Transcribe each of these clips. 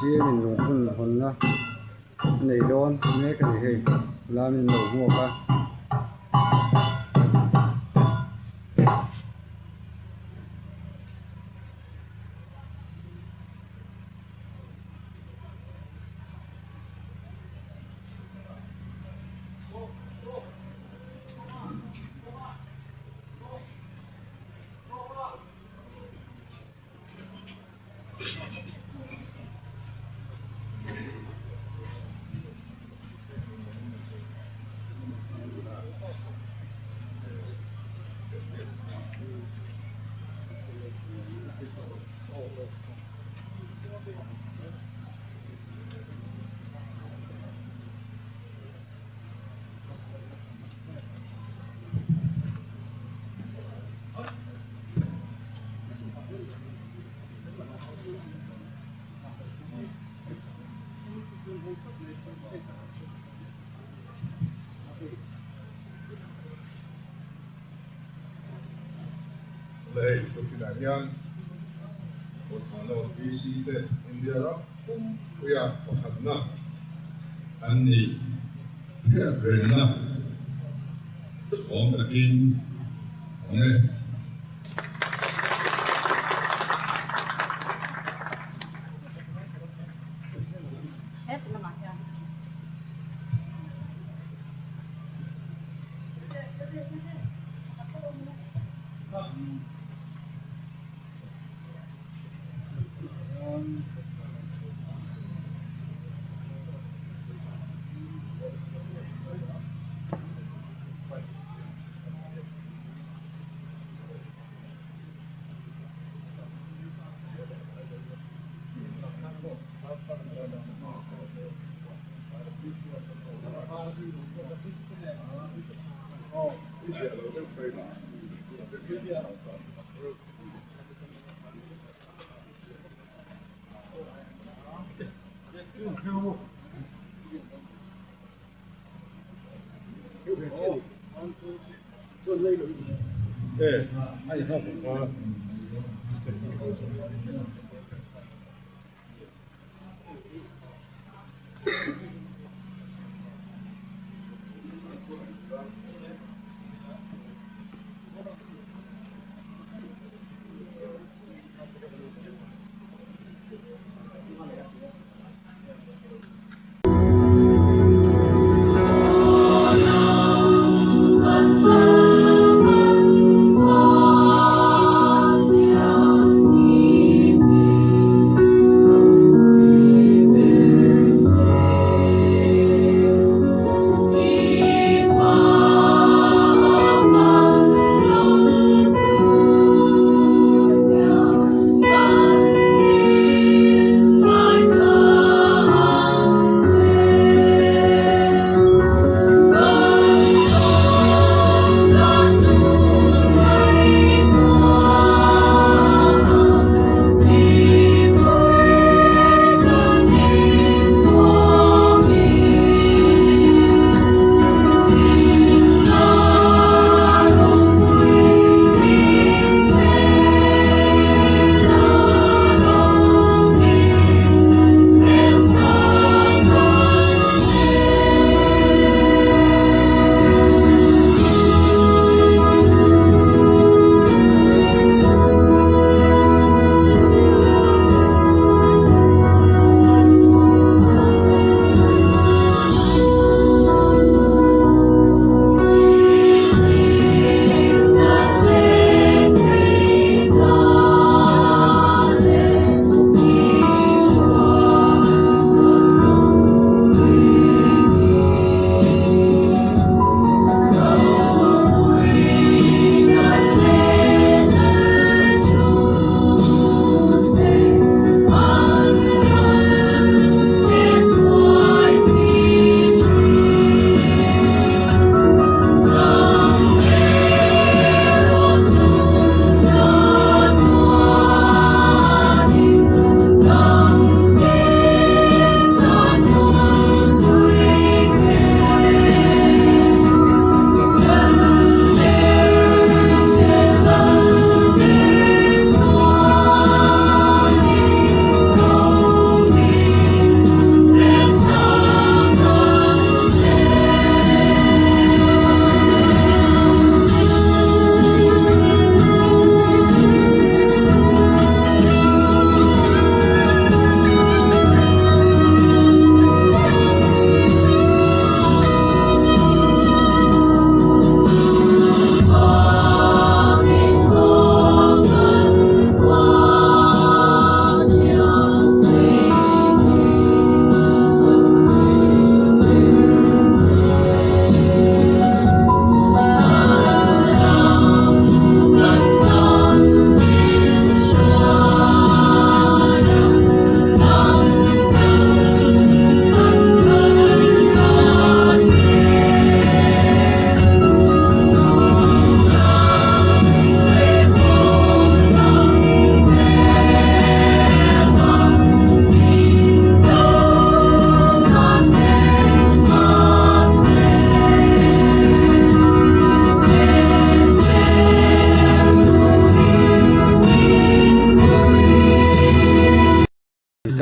CM in lungphun hawnna a nei dawn mek a ni hei lam in lo hmuak a. Lei tukinah hian Kawtthah VC te India ram pumpuia pakhatna an ni hriat rengna awm takin awm e.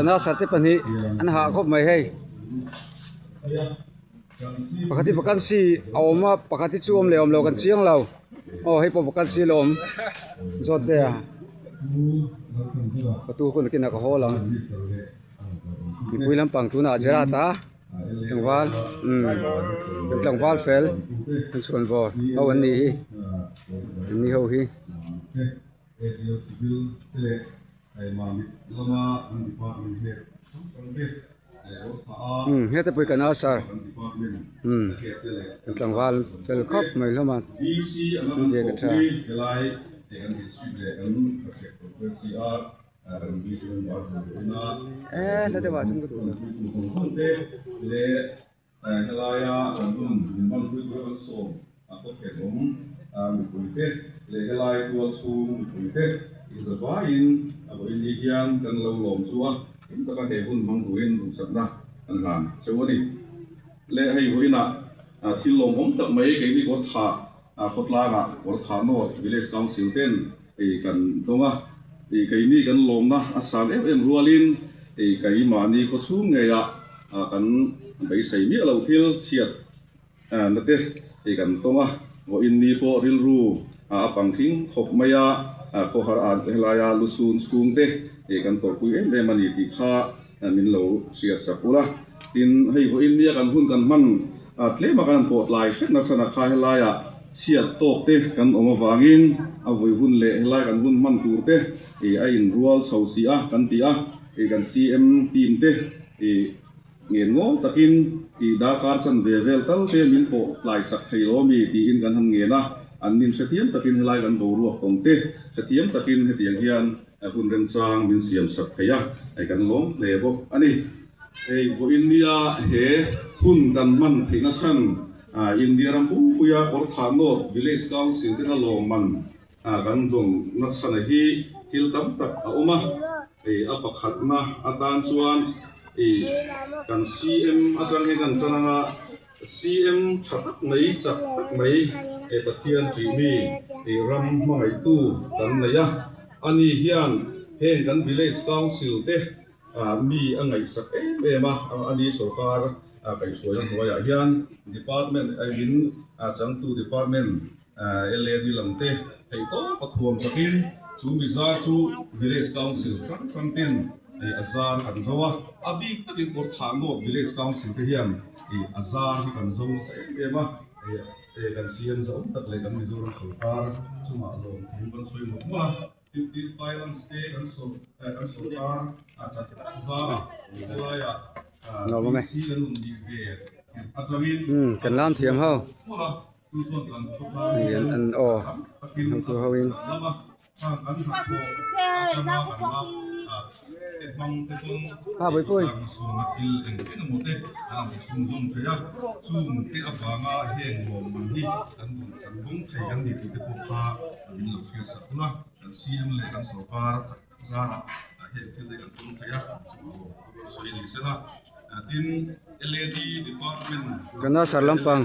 Kan asar te pahnih an hah khawp mai hei pakhat hi vacancy a awm a pakhat hi chu awm leh awm lo kan chiang lo aw hei pawh vacancy la awm zawt te a ka tu hun kinah ka hawl ang mipui lampang tunah Gerard a tlangval umm tlangval fel an chhuan vawr ho an nih hi an ni ho hi. Umm heta pawh hi kan asar umm kan tlangval fel khawp mai hlawm a inbiak a tha. Eee hla deuh ah chuan ka duh lo. Helaia kan hun min hmanpui tura kan sawm a khawthlen awm mipuite leh helai tual chhung mipuite inzavaiin a vawiin ni hian kan lo lawm chu a, hlim taka he hun hmang turin duhsakna kan hlan cheu a ni. Leh hei vawiinah thil lawmawm tak mai keini Kawrthah khawtlangah Kawrthah North Village Council ten kan dawng a, keini kan lawmna a san em em rualin keimahni khawchhung ngeiah kan beisei miah lo thil chhiat na te kan tawng a, vawiin ni pawh rilru a pangkhing khawp mai a, khawhar a helaia lusun chhung te kan tawrhpui em em a ni tih kha min lo hriat sak ula. Tin, hei vawiin nia kan hun kan hman tlem a kan han pawh tlai hret nasa na kha helaia chhiat tawk te kan awm avangin a vui hun leh helai kan hun hman tur te a inrual chho si a kan ti a. Hei kan CM team te ih ngen ngawl takin ih darkar chan ve vel tal te min pawh tlai sak thei lo ami tiin kan han ngen a, an nin hrethiam takin helai kan boruak tawng te hrethiam takin hetiang hian hun remchang min siam sak thei a, hei kan lawm hle bawk a ni. Hei vawiin nia he hun kan hman theihna chhan India ram pumpuia Kawrthah North Village Council tena lawmman Kan dawnna chhana hi thil tam tak a awm a, hei a pakhatna atan chuan ih kan CM atang hian kan tan anga CM tha tak mai chak tak mai eh Pathian tih mi ih ram hmangaihtu kan nei a, ani hian heng kan village council te mi a ngaihsak em em a, ani sorkar kaihhruaina hnuaiah hian department in changtu department LAD lam te theih tawp a thuam takin chu mi zar chu Village Council hrang hrang ten a zar kan zo a, a bik takin Kawrthah North Village Council te hian a zar hi kan zo nasa em em a, kan CM zau tak leh kan Mizoram sorkar chungah lawmthu kan sawi mawlh mawlh a, tin finance te kan sorkar chak zar a helaiah VC an rawn nih ve atangin kan lam thiam ho. Lian an aw hmangtu ho in. Ha Bawihpui. Kan asar lampang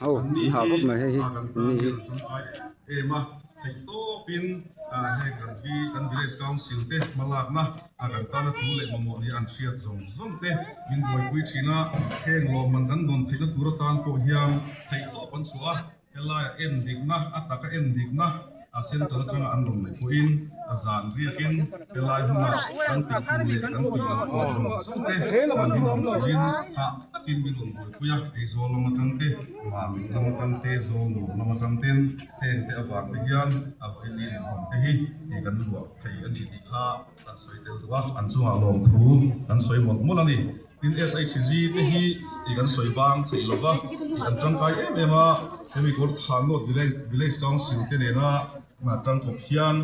ho an hah khawp mai hei hi an ni hi. Helaia en dikna, a taka en dikna a central atanga an rawn neih pawhin a zan riakin helai hmuna kan tih tur leh kan tih loh tur zawng zawng te an min rawn hrilhin hah takin min rawn buaipui a, Aizawl lam atang te, Mamit lam atang te, Zawlnuam lam atang ten heng te avang te hian a vawiin inhawn te hi kan luah thei a ni tih kha kan sawi tel duh a, an chungah lawmthu kan sawi mawlh mawlh a ni. Tin, SHG te hi ih kan sawi bang theih lo va, ih kan tangkai em em a, hemi Kawrthah North Village Council te nena tangkawp hian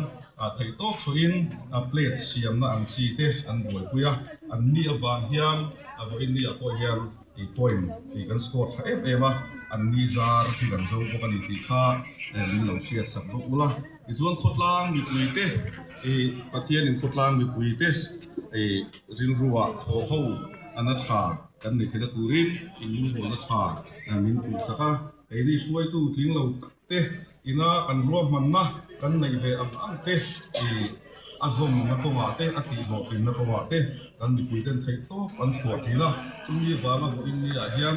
theih tawk chhuahin plate siamna ang chi te an buaipui a, an ni avang hian a vawiin ni ah pawh hian ih point ih kan score tha em em a, an ni zar hi kan zo bawk a ni tih kha min lo hriat sak bawk ula. Tichuan khawtlang mipui te ih Pathianin khawtlang mipui te ih rilruah thaw ho a na tha kan nei theihna turin inlungrualna tha min puhsak a, keini hruaitu tling lo tak te ina kan ruahmanna kan neih ve ang ang te ih a zawmna kawngah te a tihhlawhtlinna kawngah te. kan mipui ten theih tawp an chhuah thin a, chumi vanga vawiin ni ah hian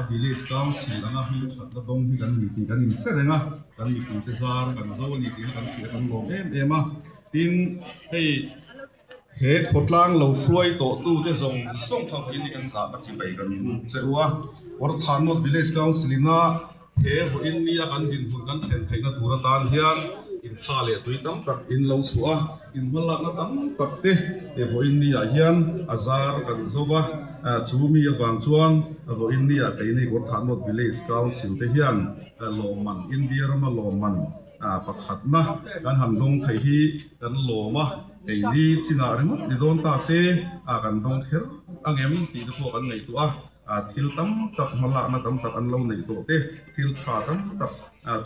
a village council anga hming thatna dawng hi kan ni tih kan inhre reng a, kan mipui te zar kan zo a ni tih kha kan hria kan lawm em em a, tin hei he khawtlang lo hruai tawh tu te zawng zawng kha vawiin ni kan zahna chibai kan buk che u a, Kawrthanawt village council ina He vawiin nia kan dinhmun kan thlen theihna tur atan hian intha leh tui tam tak in lo chhuah a, inhmalakna tam tak te he vawiin niah hian a zar kan zo va, chu mi avang chuan vawiin niah keini Kawrthanawt Village Council te hian lawmman, India rama lawmman pakhatna kan han dawng thei hi kan lawm a, keini chinah ringawt ni dawn ta se kan dawng kher angem tih te pawh kan ngaihtuah a. Thil tam tak hmalakna tam tak an lo neih tawh te, thil tha tam tak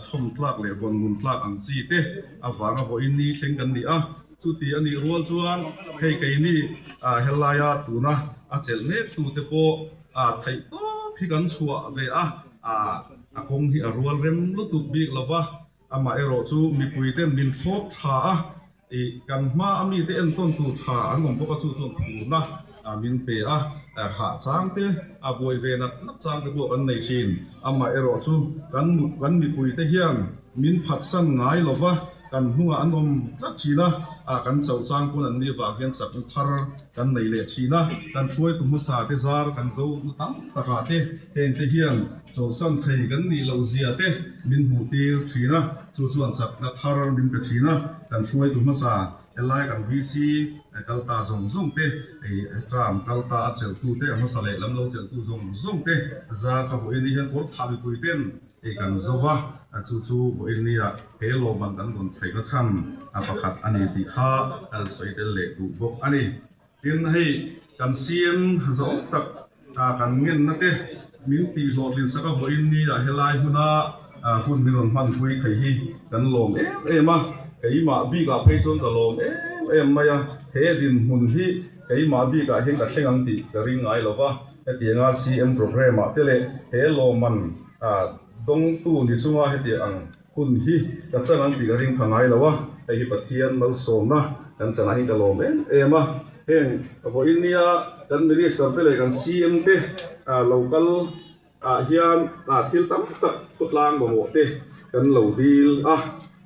chhawm tlak leh vawn nun tlak ang chi te avanga vawiin ni thleng kan ni a. Chuti a nih rual chuan hei keini helaia tuna a chelh mek tu te pawh theih tawp hi kan chhuah ve a, a kawng hi a rual rem lutuk bik lova, amaherawh chu mipui ten min thlawp tha a. Ih, kan hma a mite entawn tur tha an awm bawk a, chu chuan phurna min pe a, hah chang te, a buai ve nat nat chang te pawh kan nei thin. Amaherawh chu kan kan mipuite hian min phatsan ngai lo va, kan hnungah an awm tlat thin a, kan chauh chang pawn an ni vang hian chakna thar kan nei leh thin a, kan hruaitu hmasa te zar kan zo na tam takah te heng te hian chawlhsan thei kan nih loh zia te min hmuh tir thin a, chu chuan chakna thar min pe thin a, kan hruaitu hmasa helai kan VC kal ta zawng zawng te, term kal ta a chelhtu te, a hmasa leh lam lo chelhtu zawng zawng te zar kha vawiin ni hian kawr thah mipui ten hei kan zo va, chu chu vawiin nia he lawmman kan rawn theihna chhan pakhat a ni tih kha kan sawi tel leh duh bawk a ni. Tin, hei kan CM zawng tak kan ngenna te min tih hlawhtlin sak a vawiin nia helai hmuna hun min rawn hmanpui thei hi kan lawm em em a, keimah bikah phei chuan ka lawm em em mai a, he dinhmun hi keimah bikah hian ka thleng ang tih ka ring ngai lo va, hetianga CM programme ah te leh he lawmman dawngtu ni chunga hetiang ang Hun hi ka chan ang tih ka ring pha ngai lo a, hei hi Pathian malsawmna kan chanah hi ka lawm em em a. Heng vawiin nia kan Minister te leh kan CM te lo kal ah hian thil tam tak khawtlang mamawh te kan lo dil a,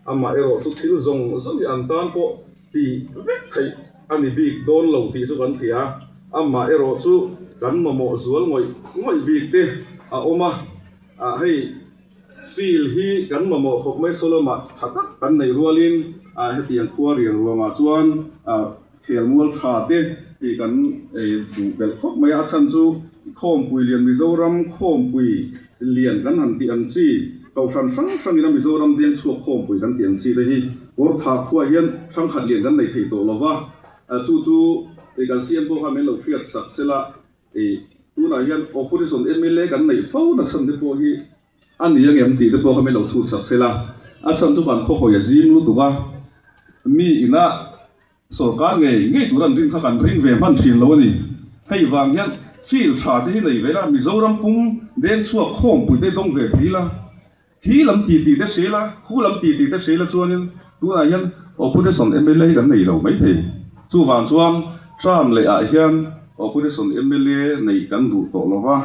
amah erawh chu thil zawng zawng hi an tan pawh tih vek theih a ni bik dawn lo tih chu kan hria, amah erawh chu kan mamawh zual ngawih ngawih bik te a awm a, hei. Field hi kan mamawh khawp mai Solomah tha tak kan neih rualin hetiang khua rian ruangah chuan khelmual tha te tih kan duh belh khawp mai a, a chhan chu khawmpui lian Mizoram khawmpui lian kan han tih ang chi kohhran hrang hrangin a Mizoram deng chhuak khawmpui kan tih ang chi te hi Kawrtha khuaah hian hrangkhat lian kan nei thei tawh lova, chu chu kan CM pawh khan min lo hriat sak sela. Ih, tunah hian opposition mla kan neih fo na chhan te pawh hi a ni angem tih te pawh kha min lo chhut sak sela. A chhan chu kan khawhawi a zing lutuk a, mi ina sorkar ngei ngei tur an rin kha kan ring ve hman thin lo a ni. Hei vang hian field tha te hi nei ve la, Mizoram pum deng chhuak khawmpui te dawng ve thei la. Khi lam ti tih te hre la, khu lam ti tih te hre la chuanin tunah hian opposition mla hi kan nei lo maithei. Chuvang chuan term leh ah hian opposition mla neih kan duh tawh lo va,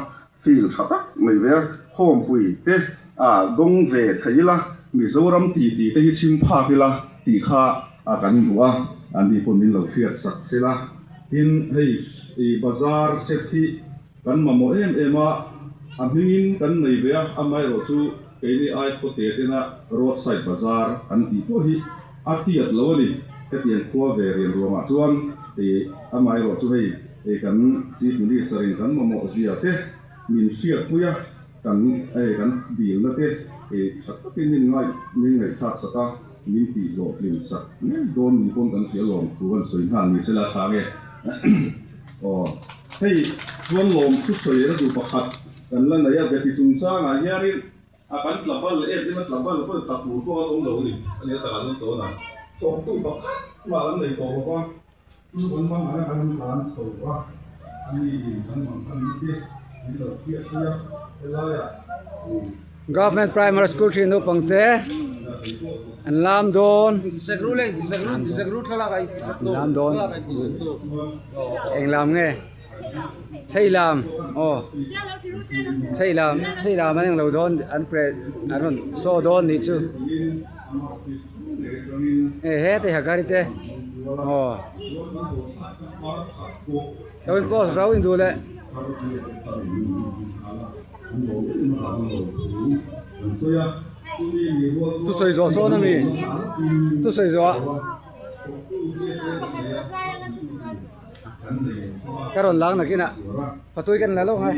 field tha tak nei ve a, khawmpui te ah dawng ve thei ila, Mizoram ti tih te hi chhim phak ila tih kha kan duh a, an ni pawh min lo hriat sak sela. Tin, hei bazar set hi. Kan mamawh em em a, a hmingin kan nei ve a, amaherawh chu keini ai khawte tena roadside bazar kan tih pawh hi a tiat lo a ni. Hetiang khua ve rian ruangah chuan amaherawh chu hei kan Chief Minister in kan mamawh zia te min hriatpui a, kan hei kan dilna te tha takin min ngaih min ngaihthlak sak a, min tihhlawhtlin sak ngei dawn ni pawn kan hria lawm thu an sawi nghal ni sela tha nge. Aw, hei chuan lawm thu sawi a duh pakhat kan la nei a, veti chungchangah hianin a kan tla bal em em a, tla bal pawh tla tur pawh an awm lo a ni, a ni a takah chuan tunah thawktu pakhat mah an nei tawh lo va, chu kan hmangah kan tlan chho a, a ni in kan mang khan te min lo hriat pui a, helaiah Government Primary School thin naupangte. An lam dawn. An lam dawn. Eng lam nge? Chhei lam. Aw. Chhei lam. Chhei lam an englo dawn an pre an rawn saw dawn nih chu. E he te hakari te. Aw. Lo in post rau in duh leh. Thusawi zawh sawn a mi thusawi zawh ah ka rawn lang nakin ah patui kan la lo ngai.